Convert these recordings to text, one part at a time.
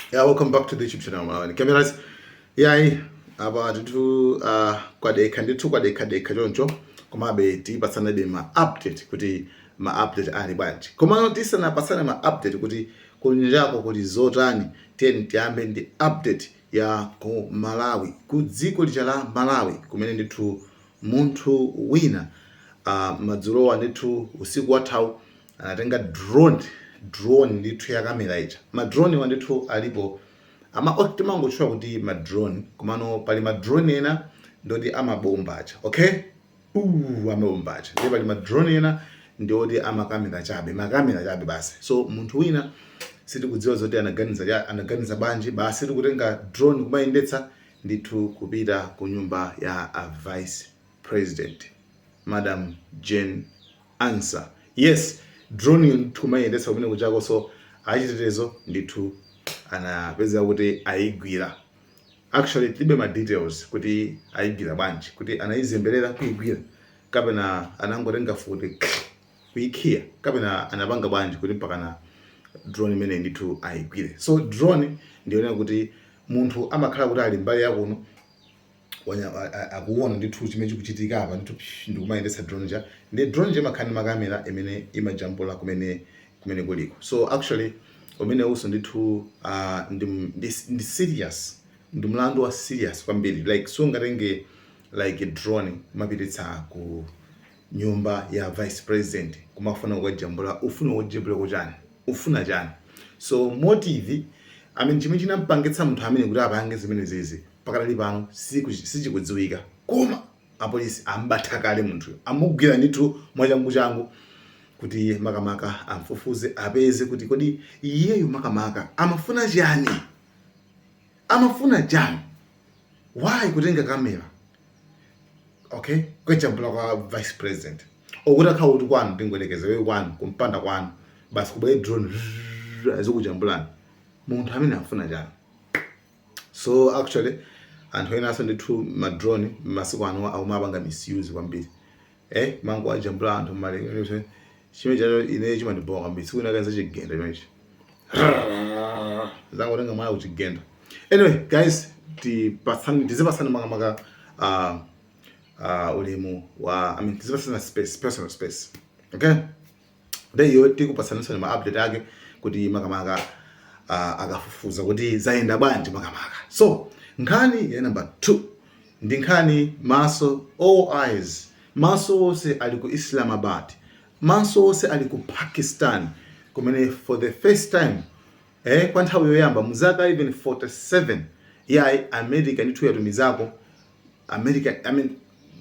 Yeah, welcome back to the YouTube channel Malawi Cameras. Yayi, apa ndithu kwadekha ndithu, kwadekha dekha choncho, komabe tipatsanabe ma update kuti ma update ali bwanji. Komano tisanapatsane ma update kuti kunjako kuti zotani, tiyeni tiyambe ndi update ya ku Malawi, ku dziko lija la Malawi, kumene ndithu munthu wina madzulowa ndithu, usiku wathawu, anatenga drone ndithu ya kamera ija. Ma drone wa ndithu alipo ama ok, timangotchula kuti ma drone, komano pali ma drone ena ndoti amabomba aja, okay, amabomba aja, ndiye pali ma drone ena ndioti amakamera chabe, makamera chabe basi. So munthu wina sitikudziwa zoti anaganiza bwanji, basi tikutenga drone kumayendetsa ndithu kupita ku nyumba ya a vice president, Madam Jane Ansah. Yes, drone yo ndithu kumayendetsa kumene kuchako. So achitetezo ndithu anapeza kuti ayigwira. Actually tilibe ma details kuti ayigwira bwanji, kuti anayizemberera kuyigwira, kapena anangotenga futi kuyikhiya, kapena anapanga bwanji kuti mpakana drone imene ndithu ayigwire. So drone ndiyonena kuti munthu amakhala kuti ali mbali yakuno, akuona ndithu chimene chikuchitika apa ndithu, psh, ndikumayendetsa drone ja. Ndi drone ja imakhala ndi makamera imene imajambula kumene kuliko. So actually umene uso ndithu ndi serious, ndi mlandu wa serious kwambiri. Like sungatenge like drone kumapititsa ku nyumba ya vice president kumafuna kukajambula. Ufuna kujambula kuchani? Ufuna chani? So motive, I mean, chimene chinampangitsa munthu amene kuti apange zimene zizi, pakadali pano sichikudziwika, koma apolisi ambatha kale munthuyo, amugwira ndithu mwachangu changu kuti makamaka amfufuze, apeze kuti kodi iyeyo makamaka amafuna chani, amafuna chani, why kutenga kamera, okay, kujambula kwa vice president, okuti akhala kuti kwanu, ndingolekeza wewe, kwanu kumpanda kwanu, basi kubwere drone azikujambulani, munthu amene afuna chani? So actually anthu enanso ndithu ma drone masiku ano akumapanga misuse kwambiri, mango ajambula anthu mmale. Chimene chacho ine chimandibowa kwambiri, siku inakanza chigenda chimenechi, zangotenga mwala kuchigenda. Anyway guys, tipatsani, tizipatsani makamaka ulemu wa, I mean, tizipatsana space, personal space, okay? Ndiyo tikupatsanisani ma update ake kuti makamaka akafufuza kuti zayenda bwanji makamaka. So nkhani ya number 2 ndi nkhani maso, all eyes, maso onse ali ku Islamabad, maso onse ali ku Pakistan, kumene for the first time, kwa nthawi yoyamba muzaka even 47 yayi, America ndithu yatumizako America, I mean,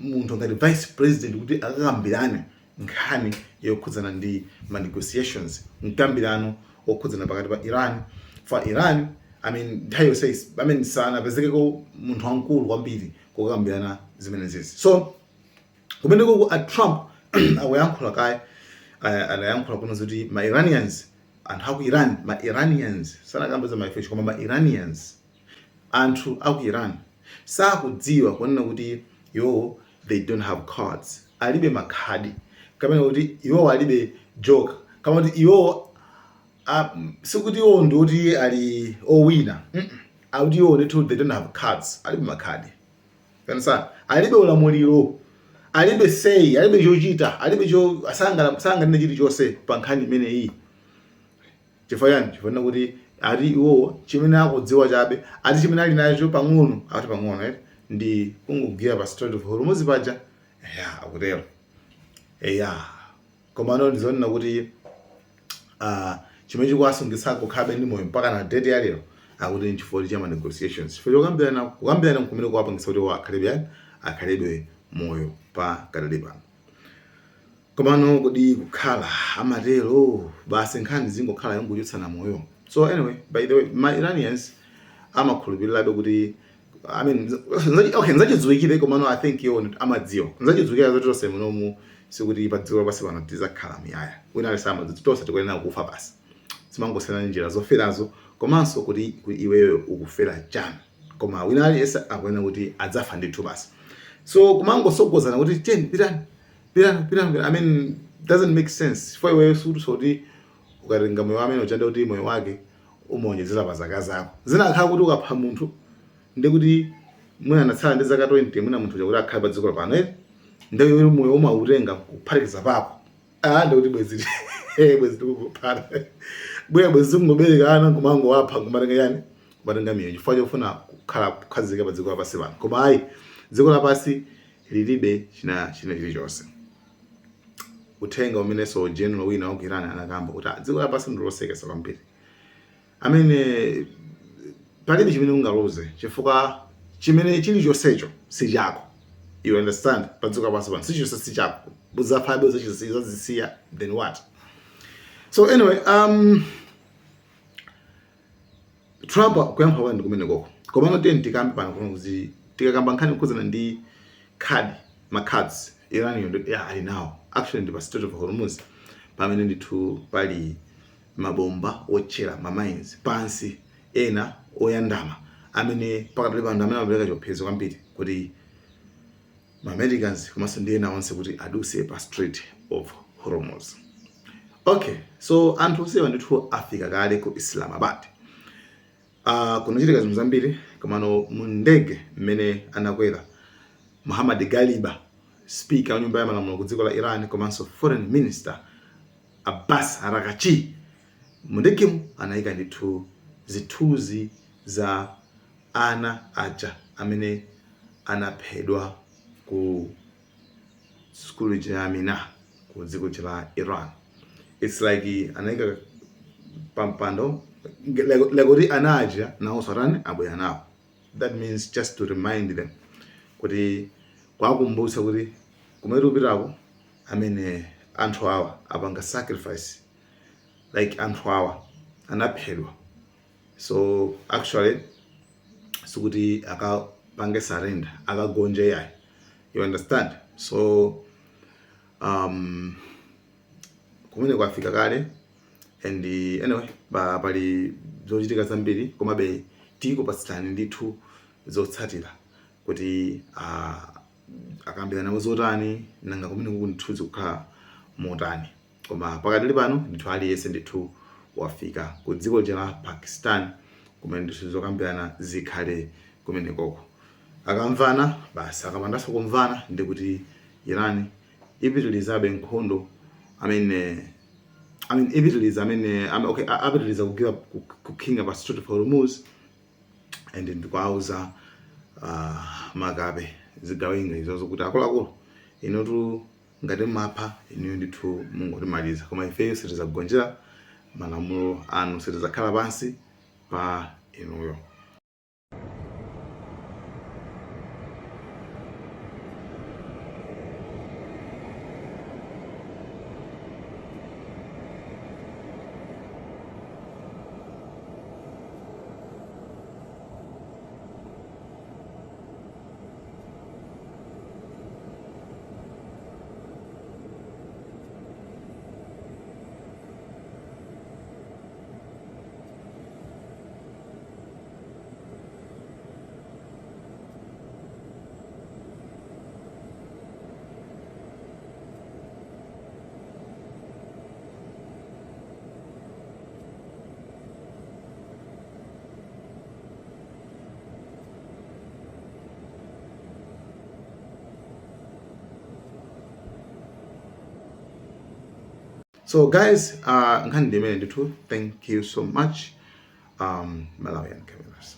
munthu ngati vice president kuti akakambirane nkhani yokhudzana ndi ma negotiations, mkambirano okhudzana pakati pa Iran. For Iran, I mean, nthawi yonse, I mean, sanapezekeko munthu wamkulu kwambiri kukambirana zimenezezi. So kumeneko a Trump akuyankhula kaye, anayankhula kuno kuti ma Iranians, anthu aku Iran, ma Iranians, sanakamba za ma official, koma ma Iranians, anthu aku Iran sakudziwa kunena kuti iwo they don't have cards, alibe makhadi, kapena kuti iwo alibe joker, kama kuti iwo sikuti iwo ndikuti ali owina. Akuti iwo ndithu they don't have cards, alibe makhadi kanisa, alibe ulamuliro, alibe say, alibe chochita, alibe cho sanganene chilichonse pa nkhani imeneyi. Chifukwa chani? Chifukwa kuti ati iwowo chimene akudziwa chabe, ati chimene ali nacho pang'ono, akuti pang'ono, ndi kungogwira pa Strait of Hormuz paja ya, akutero eya. Komano ndizonena kuti chimene chikuwasungitsa kukhabe ndi moyo mpaka na date ya lero, akuti nchifukwa cha ma negotiations, chifukwa chokambirana, kukambirana kumene kuwapangitsa kuti iwo akhalebe akhalebe moyo pa kadali pano. Komano kodi kukhala amatero basi, nkhani zingokhala yongochotsana moyo? So anyway, by the way, ma Iranians amakhulupirirabe kuti, I mean, okay, nzachidziwikire, komano I think iwo amadziwa, nzachidziwikire zoti tonse munomu sikuti pa dziko lapansi pano tizakhala muyaya. Wina aliyense amadziwa tonse tikuyenera kufa basi, zimangosiyana njira zoferazo, komanso kuti iweyo ukufera chani, koma wina aliyense akuyenera kuti adzafa ndithu basi. So kumangosogozana kuti tiyeni, pitani, pitani, pitani, I mean, doesn't make sense for iweyo. Suti soti ukatenga moyo amene uchande kuti moyo wake Umaonjezera pa zaka zako. Zinakhala kuti ukapha munthu ndikuti mwina anatsala ndi zaka 20, mwina munthu uja kuti akhale pa dziko pano, eh, ndiye moyo umautenga kuphatikiza pako, ah, ndikuti bwezi tikukuphana bwera, bwezi kungobereka ana kumangowapha, kumatenga yani, kumatenga miyoyo chifukwa chofuna kukhala kukhazika pa dziko lapansi pano. Koma ayi, dziko lapansi lilibe china chilichonse. Uthenga umenenso general wina wa ku Iran anakamba kuti, "Ah, dziko lapansi ndilosekesa kwambiri, amene palibe chimene ungaluze chifukwa chimene chilichonsecho si chako." You understand? Pa dziko lapansi pano sichonse si chako, udzafabe, udzazisiya, then what? So anyway, Trump kuyankha kwake ndi kumene koko. Komano tiye tikambe pano kuno kuti tikakamba nkhani kukhudzana ndi card, ma cards Iran yo ya ali nawo actually ndi pa Strait of Hormuz, pamene ndithu pali mabomba otchera, ma mines pansi, ena oyandama, amene pakatali pano amene amapereka chiopsezo kwambiri kuti ma Americans komanso ndi ena onse kuti aduse pa Strait of Hormuz. Okay, so anthu onsewa ndithu afika kale ku Islamabad. Kunachitika zinthu zambiri, komano mu ndege mmene anakwera Muhammad Galiba, speaker wa nyumba ya malamulo ku dziko la Iran, komanso foreign minister Abbas Araghchi, mu ndegemu anayika ndithu zithunzi za ana aja amene anaphedwa ku sukulu ija ya Mina ku dziko la Iran. It's like anayika pampando like kuti ana aja nawonso atani, abwera nawo. That means just to remind them, kuti kwakumbutsa kuti kumene tikupitako, amene anthu awa apanga sacrifice, like anthu awa anaphedwa. So actually sikuti akapange surrender, akagonje, yayi. You understand? So kumene kwafika kale. And anyway, pali zochitika zambiri, komabe tikupatsirani ndithu zotsatira kuti akambirana nawo zotani, nanga kumene kuku ndithu zikukhala motani. Koma pakatili pano ndithu aliyense ndithu wafika ku dziko la Pakistan, kumene ndithu zokambirana zikhale kumenekoko. Akamvana basi, akapandanso kumvana ndikuti Iran ipitilizabe nkhondo, amene, I mean, ipitiliza amene okay, apitiliza kugira kukhinga pa Strait of Hormuz and ndikuauza makape, zigawenga izozo, kuti akuluakulu inutu ngati mapha inuyo ndithu mungotimaliza, koma ifeyo sitizagonjera malamulo anu, sitizakhala pansi pa inuyo. So guys, nkhani ndi imene ndithu. Thank you so much. Malawian Cameras.